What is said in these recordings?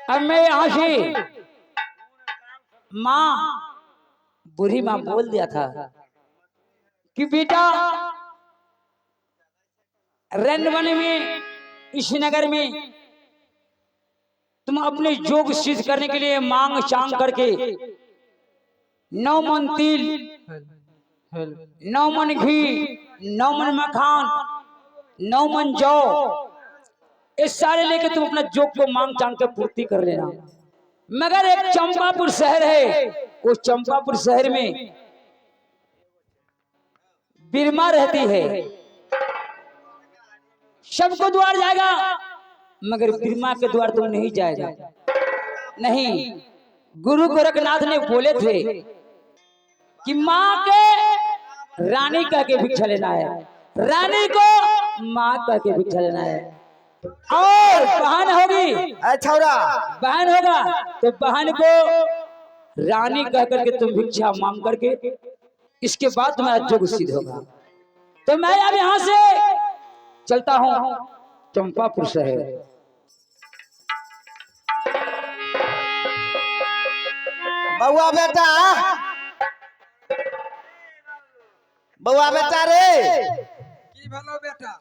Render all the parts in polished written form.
अब मैं यहाँ से माँ, बूढ़ी माँ बोल दिया था कि बेटा रनवन में इस नगर में तुम अपने योग सिद्ध करने के लिए मांग चांग करके 9 मन तिल, 9 मन घी, 9 मन मखान, 9 मन जौ, ये सारे लेके तुम अपना जोग को मांग चांग के पूर्ति कर लेना। मगर एक चंपापुर शहर है, उस चंपापुर शहर में बिरमा रहती है। सबको द्वार जाएगा मगर बिरमा के द्वार तुम नहीं जाएगा। नहीं, गुरु गोरखनाथ ने बोले थे कि माँ के रानी कह के भिक्षा लेना है, रानी को माँ कह के भिक्षा लेना है। और बहन होगी, छौरा बहन होगा तो बहन को रानी कह करके तुम भिक्षा मांग करके इसके बाद तुम्हारा जोग सिद्ध होगा। तो मैं अब यहाँ से चलता हूँ चंपापुर शहर। बउआ बेटा, बउआ बेटा रे, की भेलो बेटा?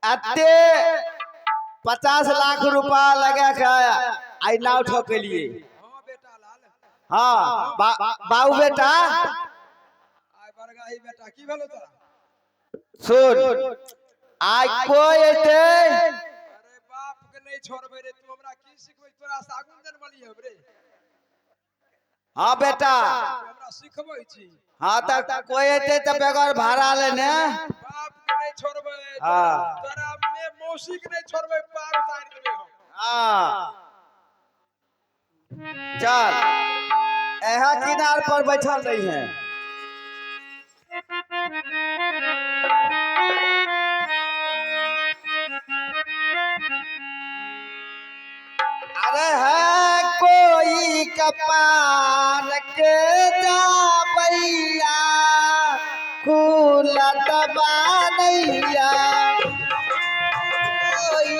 अते 50 लाख रुपया लगा के आई नाव ठोकेलिए। हाँ बेटा लाल। हाँ बाबू बेटा। आइ बरगाही बेटा, की भेलो तोरा? सुन, आइ कोई एते। अरे बाप के नहीं छोड़बे रे, तू हमरा की सिखबै? तोरा से आगू जनमलियै हम रे। हाँ बेटा, तू हमरा सिखबै छी? हाँ त कोई एते त बगैर भाड़ा लेने। बाप के नहीं छोड़बै। हाँ। तोरा में मौसी के नहीं छोड़बै, पार उतारि देबै हम। हाँ चल, यहाँ किनार पर बैठल रही है। अरे है कोई कपार के जाबैया खुलत बानैया, कोई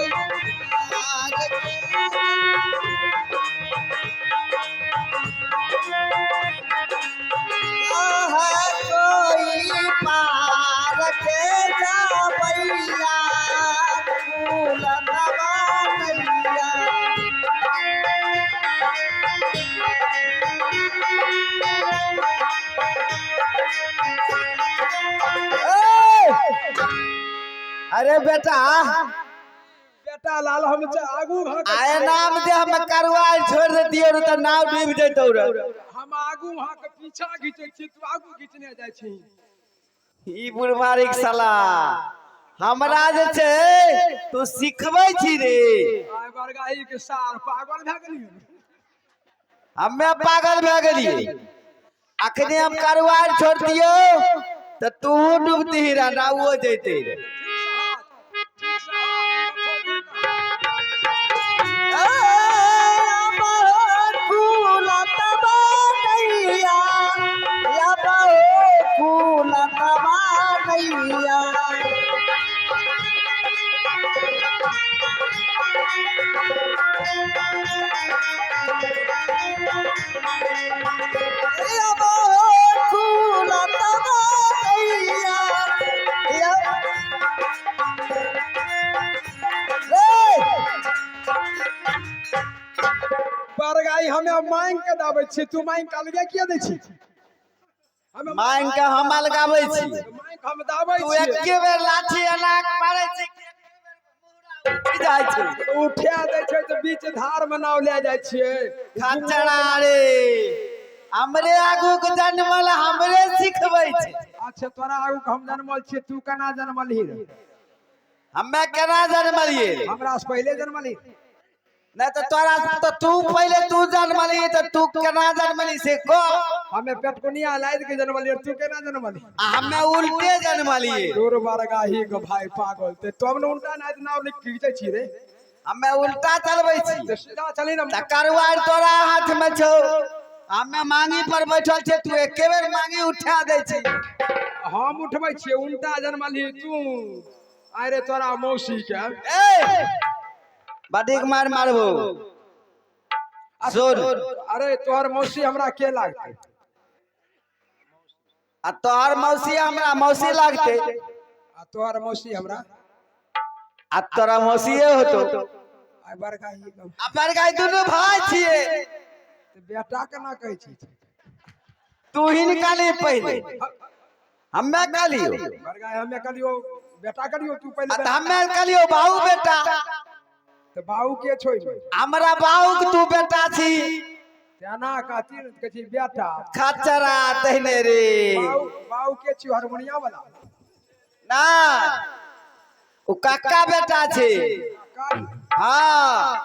पार के है कोई पार के जाबैया खुलत बानैया। अरे बेटा, बेटा लाल, हम आगू आए नाम दे, हम करवा छोड़ देतियो रे त नाव डूब जैतौ रे। हम आगू वहां के पीछा घिचै छी, तू आगू घिचने जाइ छी। ई बुढ़मारी के साला हमरा जे छै तू सिखबै छी रे। आइ बरगाही के सार पागल भए गेली। हमे पागल भए गेलियै। अखने हम करवार छोड़ दियो त तू डूबती रे, नावो जैते रे। ठीक से हाथ, ठीक से हाथ। बरगाई हमे मांग के दाबै छी, तू मांग के अलगे किया दै छी? हमे मांग के हम अलगाबै छी। मांग हम दाबै तू छी। एके बेर लाठी एना के मारै छी कि एके बेर मुहरा उठि जाइ छै। उठा दै छै तऽ बीच धार मे नाव लए जाइ छियै। खचरा रे, हमरे आगू के जनमल हमरे सिखबै छै। अच्छा, तोरा आगू के हम जनमल छियै, तू केना जनमलही रे? हमे केना जनमलियै? हमरा से पहिले जनमलही। नहीं तो तोरा तो तू पहले तू जनमली तो तू केना जनमली से कह। हमे पेटकुनिया लादि के जनमलियै, तू केना जनमलही? आ हमे उल्टे जनमलियै। तोर बरगाही के भाई पागल ते तब ने उल्टा नाच नाव लिख खींचै छी रे। हमे उल्टा चलबै छी। तऽ सीधा चली ने। त करवार तोरा हाथ में छौ, हमे मांगी पर बैठल छै, तू एके बेर मांगी उठा दै छी। हम उठबै छियै, उल्टा जनमलही तू। अरे तोरा मौसी के। ए, बडिक मार मारबो, सुन। अरे तोहर मौसी हमरा के लागते? आ तोहर मौसी हमरा मौसी लागते। आ तोहर मौसी हमरा? आ तोरा मौसीए होतो। आ बड़का ही। आ बड़का दुनू भाई छिए। तऽ बेटा केना कहै छी? तू ही निकाली पहिले, हम्मे कहलियो। बड़का, हमे कहलियो बेटा करियो तू आ पहिले। तऽ हम्मे कहलियो बाबू बेटा। तऽ बाबू के छोइ? हमरा बाबू के तू बेटा छी। तेना कहती ने, कहै छी बेटा। खचरा तहने रे। बाबू, बाबू के छी? हारमोनिया वाला? ना, ओ काका बेटा छै। काका। हाँ।